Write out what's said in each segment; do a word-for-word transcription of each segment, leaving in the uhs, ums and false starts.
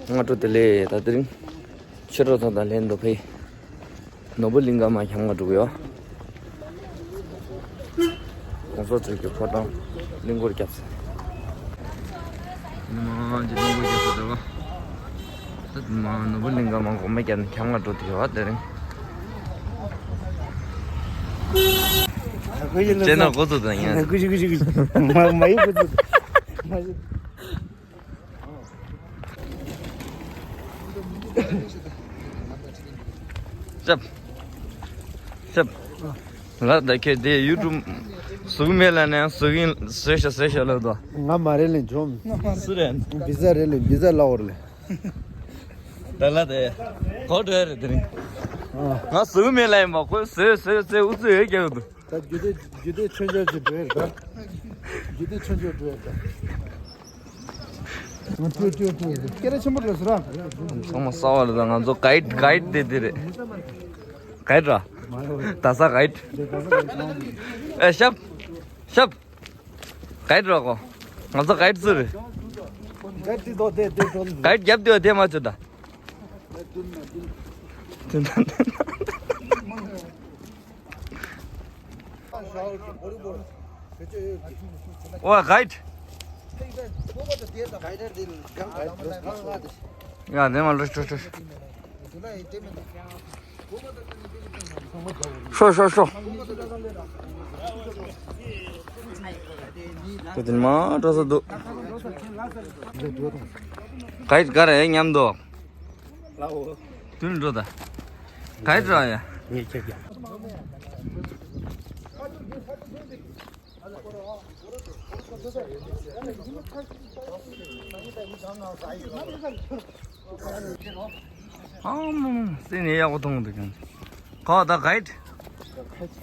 སྔ་དྲོ་བདེ་ལེགས། ད་དེ་རིང་ཆོས་གྲོགས་ཚོ་དང་ལྷན་དུ་ཕེབས། ནོར་བུ་གླིང་ཁ་མར་འཁྱམ་ག་འགྲོ་གི་ཡོད། གོང་ས་མཆོག་གི་ཕོ་བྲང་གླིང་སྐོར་བརྒྱབ་ཟེར། མ་ཇི་གླིང་སྐོར་བརྒྱབ་ཟེར་འདྲ་བ། ད་མ་ནོར་བུ་གླིང་ཁ་མར་སྒོར་མོ་བརྒྱབ་ནས་འཁྱམ་ག་འགྲོ་དུས་ཡོད་དེ་རིང་། ཅེ་ན་འགོ་ཚུགས་དང་ཡང་། མ་མ་ཡི་འགོ་ཚུགས། མ་ཡི། ཤབ། ཤབ། ལ་ད་ཁྱེད་དེ་ཡུ་ཊུབ་ཟུག་མེད་ལ་ནས་ཟུག་ཡིན་བཟོས་ཤ་བཟོས་ཤ་ལབ་དོ། ང་མ་རེད་ལེ་འཇོམ། སུ་རེད། བི་ཛ་རེད་ལེ་བི་ཛ་ལ་འོར་ལེ། ད་ལ་དེ་གོ་འགྲོ་ཡ་རེད་དེ་རིང་། ང་ཟུག་མེད་ལ་ཡིན་མ་ཁོས་བཟོས་བཟོས་བཟོས་ཨུ་ཚུགས་ཡོད་རྒྱག་འདུག་ད་རྒྱུ་དེ་རྒྱུ་དེ་ཆོས་འབྱོར་གྱི་འགྲོ་ཡ་རེད་ད། རྒྱུ་དེ་ཆོས་འབྱོར་འགྲོ་ཡ་རེད་ད། སྐད་ར་ཆེན་པོ་རེད་ཟེར་ར། ཚང་མ་གསར་བ་རེད་ད། ང་ཚོ་གའིཌ་གའིཌ་དེ་དེ་རེད། གའིཌ་ར། ད་ས་གའིཌ། ཨེ་ཤབ། ཤབ། གའིཌ་ར་གོ། ང་ཚོ་གའིཌ་ཚུ་རེད། གའིཌ་རྒྱབ་དུས་དེ་མ་བཅུ་ད། ཨོ་གའིཌ། ཡ་དེ་མ་ལོས་ཤོ་ཤོ་ཤོ། ཤོ་ཤོ་ཤོ། དེ་དེ་མ་འགྲོ་ས་འདུག་གའིཌ་ག་རེ་མཉམ་དུ། དུན་འགྲོ་ད། གའིཌ་ར་ཡ། ངས་ཁྱེད་ཀྱང་། ཨ་མ་མ་སེ་ནས་ཡག་པོ་མཐོང་འདུག་ཀྱང་། ག་ད་གའིཌ།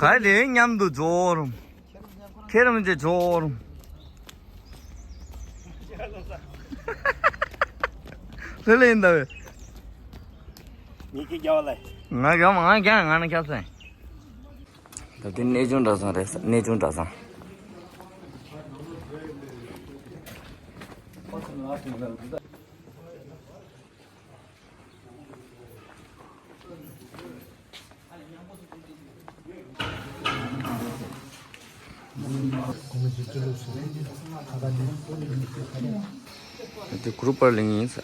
གའིཌ་ལས་མཉམ་དུ་འཇོག་རུང་། ཁྱེད་རང་ཅེ་འཇོག་རུང་། ལྷོད་ལྷོད་ཡིན་ད་བས། ངས་ཁྱེད་རྒྱ་བ་ལ། ང་རྒྱ་མ་ང་རྒྱ་ང་ན་ཁྱབ་སེ། ད་དེ་གནས་ཆུང་གྲྭ་ཚང་རེད་ས། གནས་ཆུང་གྲྭ་ཚང་། དེ་གུ་རུ་པར་ལིང་ཡིན་ས།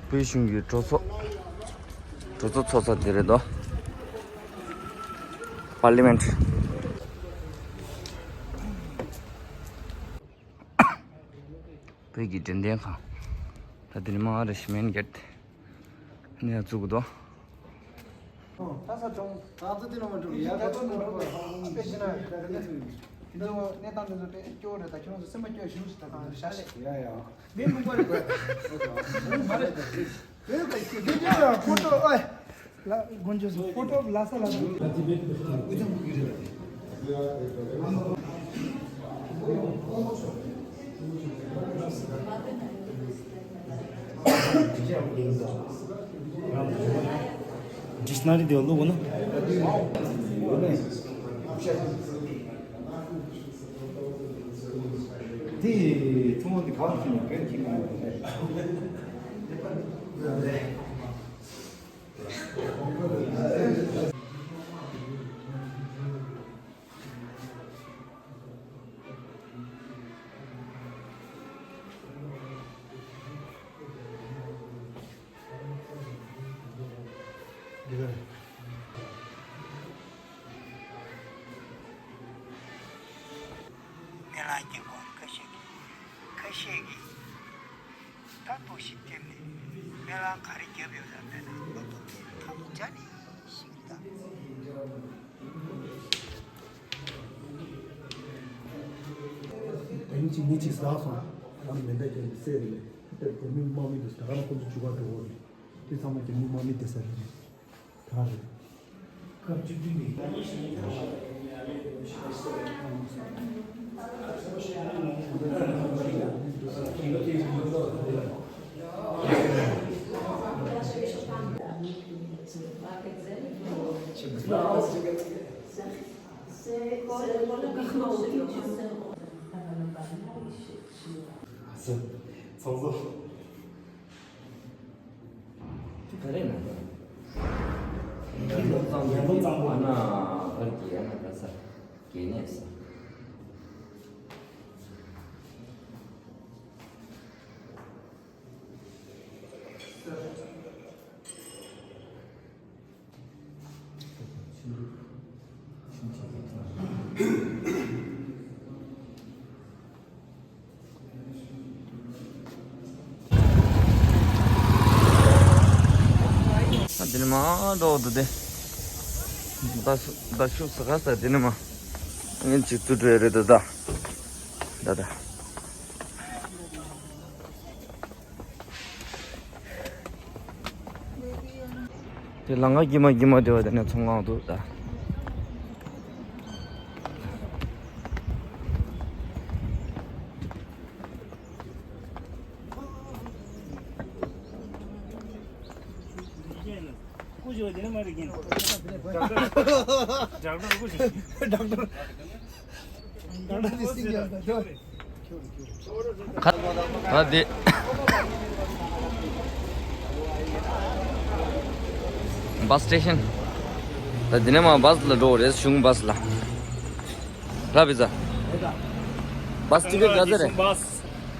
བོད་གཞུང་གི་གྲོས་ཚོགས། གྲོས་ཚོགས་ཚོགས་ས་དེ་རེད་དོ། པར་ལི་མེན་ཊི། བོད་ཀྱི་འབྲེལ་ལྡན་ཁང་། ད་དེ་ནི་མ་རེ་ཤི་མེན་གེད། ནས་བཙུགས་འདུག་ད་ས་གྲོང་ད་ཚོ་དེ་ལ་མ་འགྲོ་ཡ་ག་ཚོད་མ་འགྲོ་བ་ཨ་པེ་ཤི་ན་ད་རེ་ལས་ཚུལ་དེ་ཚོ་གནས་སྟངས་དེ་ཚོ་དཔེ་སྐྱོ་བོ་རེད། ད་ཁྱོད་ཚོ་སེམས་པ་སྐྱོ་ཞུ་ཞིག་ད་གང་རེད་ཤ་ལེ། ཡ་ཡ། མི་མི་འགོ་རེད་མ་རེད། བོད་ཀྱི་དགེ་རྒན་ལ་ཕོ་ཊོ་ཨ། ལ་དགོན་ཆོས་སུ་ཕོ་ཊོ་ལ་ས་ལ་ས། ཌིག་ཤ་ན་རི་དེ་བ་ཀློག་གོ་ན། དེ་ཚོང་པ་དེ་ག་བར་ཕྱིན་ནས་བོད་ཀྱི་མི་ཡོད་རེད། སྨོན་ལམ་རྒྱབ་པ་ཁ་ཤས་ཀྱིས། ཁ་ཤས་ཀྱིས། ད་ཐོག་ཞིག་བརྒྱབ་ནས་སྨོན་ལམ་ག་རེ་བརྒྱབ་ཡོད་ལ་དཔེར་ན་ལོ་ཐོག་དེ་ཐང་ཇ་ནི་ཞིག་ད། དེང་གཅིག་མི་གཅིག་ཟག་སོང་། ད་མེ་མདའ་རྒྱབ་ནས་བསད་རེད་ལས། དེ་རྒྱ་མི་དམག་མི་འདུག་ད་ག་ན་ཁོ་ཚོ་འཇུག་པ་འགྲོ་བ་རེད། དེ་ཚང་མ་རྒྱ་མི་དམག་མི་བསྡད་ས་རེད། ད་རེད། སྐབས་བཅུ་བདུན་པའི། ཚོགས་གཙོ། དེ་ག་རེ་ན། ཡན་ལོ་གཙང་པོ། ཡན་ལོ་གཙང་པོ། ཨ་ན་བར་གྱི་ཨ་ན་ག་ས། དགེ་གནས་ས། ཨ་དེ་ནི་མ་འགྲོ་འདུག་སྟེ། ད་ཤུ་ད་ཤུ་ས་ག་ས་དེ་ནི་མ། ངན་ཅིག་ཏུ་འགྲོ་ཡ་རེད་ད་ད། ད་ད། དེ་ལམ་ཁ་དཀྱིལ་མ་དཀྱིལ་མ་དེ་བ་དེ་ནས་ཚོང་ཁང་འདུག་ད། ད་དེ། བཱས་སི་ཊེ་ཤན། ད་འདི་ནས་མར་བཱས་ལ་འགྲོ་རེད། གཞུང་བཱས་ལ། ར་བི་ཛ། བཱས་ཊི་ཀེ་ཊི་ག་ཚོད་རེད།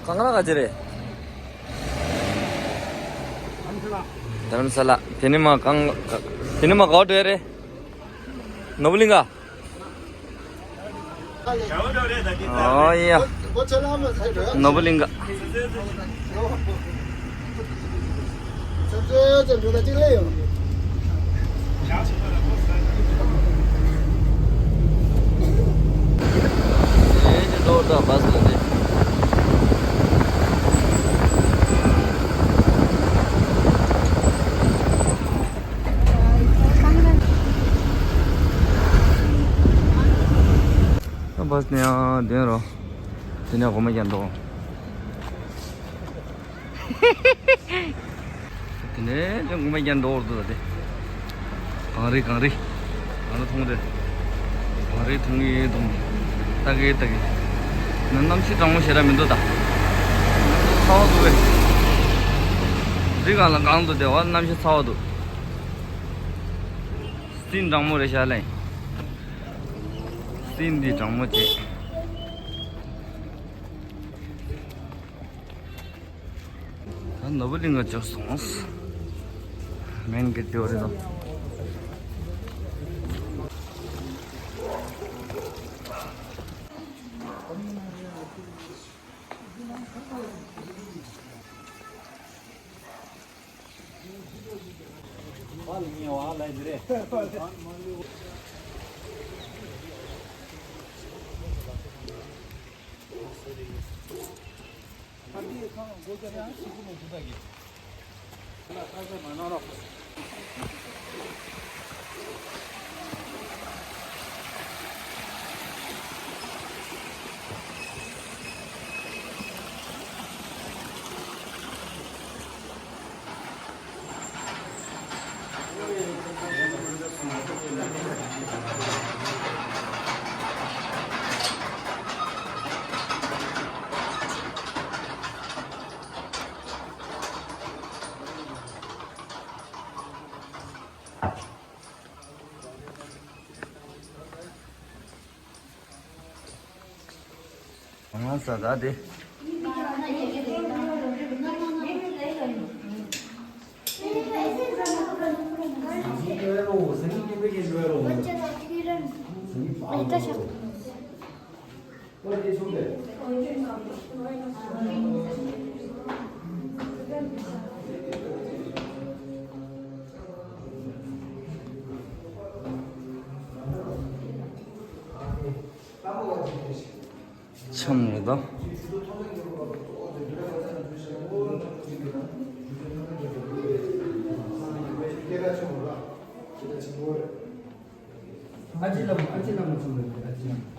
གང་ལ་ག་ཚོད་རེད། དྷ་རམ་ས་ལ། དེ་ནས་མར་གང་། དེ་ནས་མར་ག་པར་འགྲོ་ཡ་རེད། ནོར་བུ་གླིང་ག། ཨོ་ཡ། ནོར་བུ་གླིང་ག། བཱས་ནས་ཡང་དོན་རོ། དེ་ནས་སྒོ་མ་རྒྱབ་འགྲོ། དེ་ནས་དོན་སྒོ་མ་རྒྱབ་འགྲོ་བར་འདུག་ད་དེ། གངས་རི་གངས་རི། གངས་རི་མཐོང་རེད། གངས་རི་མཐོང་གི་འདུག་ལྟ་གི་ལྟ་གི་ན་གནམ་གཤིས་གྲང་མོ་ཞེ་དྲག་མི་འདུག་ད། ཚ་བ་འདུག་བས། རི་སྒང་ལ་གངས་འདུག་དེ་བ་གནམ་གཤིས་ཚ་བ་འདུག་སྲིན་གྲང་མོ་རེད་ཤག་ལེ། སྲིན་འདི་གྲང་མོ་བྱེད། ད་ནོར་བུ་གླིང་ག་འབྱོར་སོང་། མེན་གེ་ཊི་དེ་བ་རེད་དོ། ང་ས་ད་དེ། ཆམ་རེད་དོ། ཨ་ཅེ་ལགས་མོ། ཨ་ཅེ་ལགས་མོ་ཚང་མ་རེད། ཨ་ཅེ་ལགས་མོ།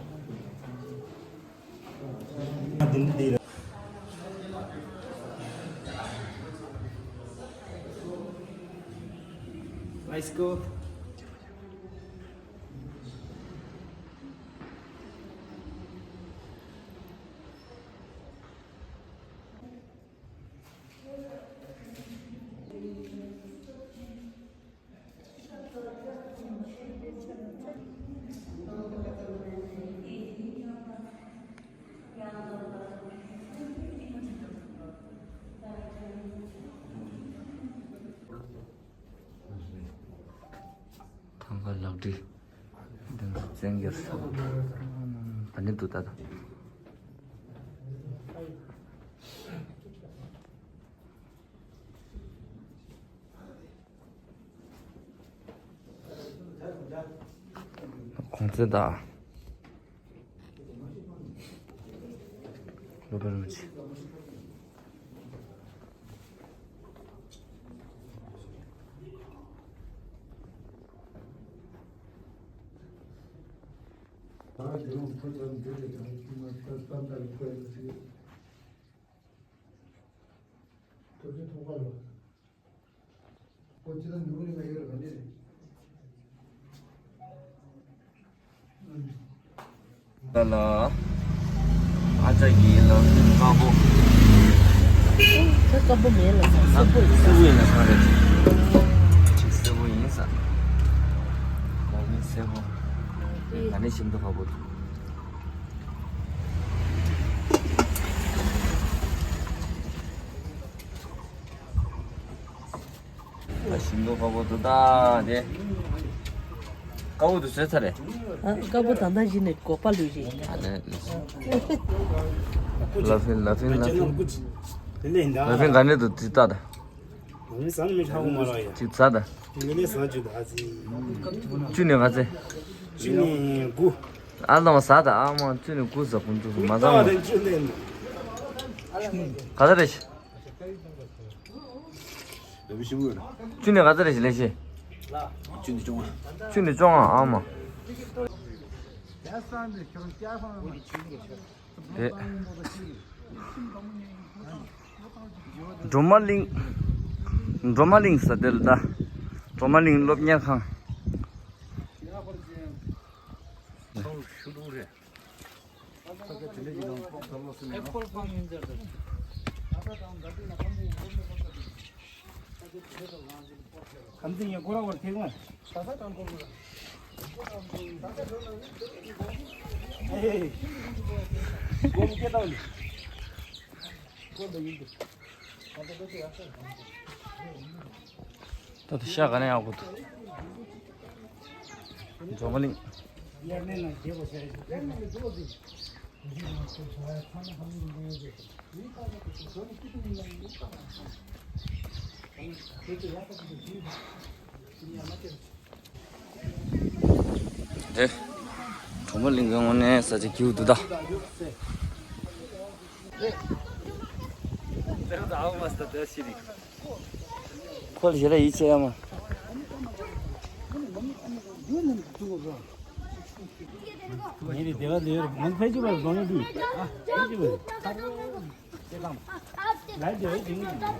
Let's go. འདི་འདི་བཙན་གྱི་ས་ད་ནི་འདུག་ད་ད། གོང་ཚད་དང་། ལོ་པ་རུ་ཆེ། ད་ལ། ཨ་ཅག་གི་ལག་ཤེས་དཀར་པོ། ཨོ། ད་དཀར་པོ་མེད་ལ་ས་སེར་པོ་ཡིན་ས། སེར་པོ་ཡིན་ན་ཁ་རེད། ཅིག་སེར་པོ་ཡིན་ས། ལག་ཤེས་སེར་པོ། ཨེ། ད་ནི་ཤིན་ཏུ་དཀར་པོ་འདུག་ད་ཤིང་ཏོག་དཀར་པོ་འདུག་ད་དེ། དཀར་པོ་འདུག་བཟོས་ཚར་རེད། ཨ། དཀར་པོ་ད་ལྟ་གཞི་ནས་སྒོག་པ་ལུས་རེད། ཨ་ནི། ལ་ཕིན་ལ་ཕིན་ལ་ཕིན། ལ་ཕིན་ག་འདྲས་འདུག་དེ་ལྟ་ད། ལ་ཕིན་ཟ་ནི་མི་ཧྲ་གོ་མ་ར་ཡ། ཅིག་ཟ་ད། ངས་ནས་ཟ་རྒྱུ་ད་ཟི། བཅུ་ནས་ག་ཚད། བཅུ་ནས་དགུ། ཨ་ལ་མ་ཟ་ད་ཨ་མ་བཅུ་ནས་དགུ་ཟ་ཀུན་ཏུ་མ་ཟ་མ། བཅུ་ནས། ག་ཚད་རེད། བཅུ་ནས་ག་ཚོད་རེད་ཞིག་ལས་ཤེས། བཅུ་ནས་བཅོ་ལྔ། བཅུ་ནས་བཅོ་ལྔ་ཨ་མ། དེ། སྒྲོལ་མ་གླིང་། སྒྲོལ་མ་གླིང་ཟེར་དེ་ལ་ད། སྒྲོལ་མ་གླིང་སློབ་གཉེར་ཁང་། ཨེ་པལ་པཱམ་ཡིན་ཟེར་ཏེ། ཁམས་ཚན་ཡང་ཁོ་ར་བར་ཐེག་མ། ཨེ། སྒོམ་སྐྱེ་དང་། ད་ལྟ་ཤ་ག་ནས་ཡག་པོ་འདུག་འགྲོ་མ་གླིང་། དེ། གྲོ་མོ་གླིང་གི་ངོས་ནས་ས་ཆ་སྐྱིད་པོ་འདུག་ད། ཁོ་ལ་ཞེ་དྲག་ཡིད་ཆེས་ཡ་མ། ངས་དེ་དེ་བ་ལས་མང་ཕལ་ཆེར་བ་རྫོང་ཡོད་དུས། ཨ། ཕལ་ཆེར་བ།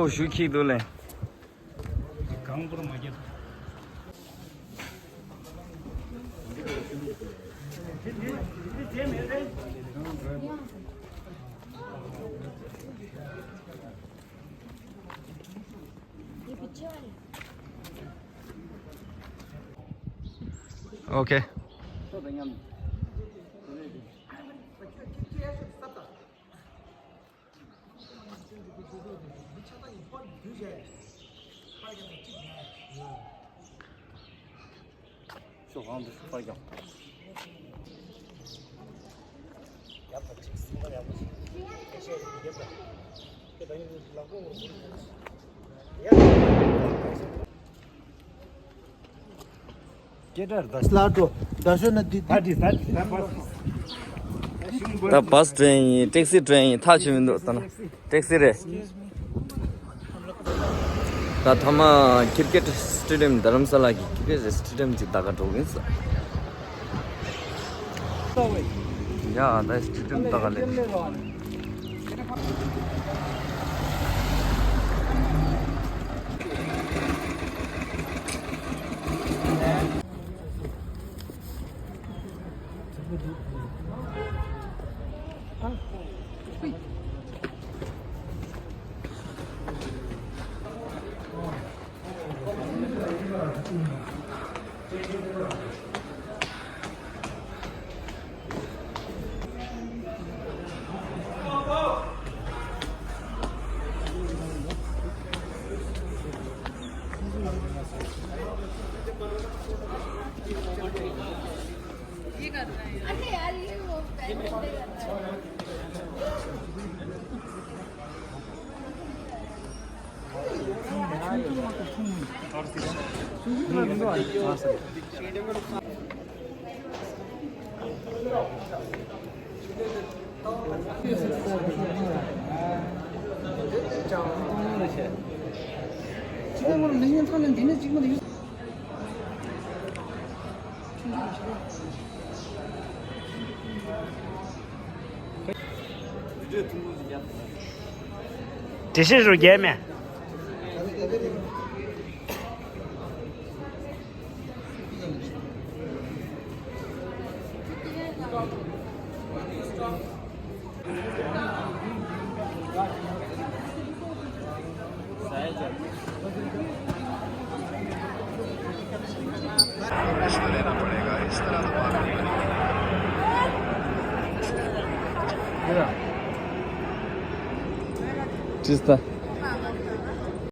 ཚོགས་ཞུ་ཁྱེར་འདུག་ལེ། གང་པོར་མ་རྒྱབ། ཨོ་ཁེ། ཤོག་གང་འདུག་ཤོག་པར་རྒྱག་སླར་འགྲོ། ད་ཤོད་ན་འདི་འདི། ད་བཱས་ཊེན་ཡིན། ཊེག་སི་ཊེན་ཡིན། ཐག་ཆོད་མི་འདུག་ད་ན། ཊེག་སི་རེད། ད་ཐ་མ་ཀིར་ཀེད་སི་ཊེ་ཌི་ཡམ། རྡ་རམ་ས་ལ་གི་ཀིར་ཀེད་སི་ཊེ་ཌི་ཡམ་ཅིག་ད་ག་འགྲོ་གིན་ས། ཡ་ད་སི་ཊེ་ཌི་ཡམ་ད་ག་ལེ། འགྲེལ་བཤད་ཞུ་རྒྱལ་མེ། Чисто.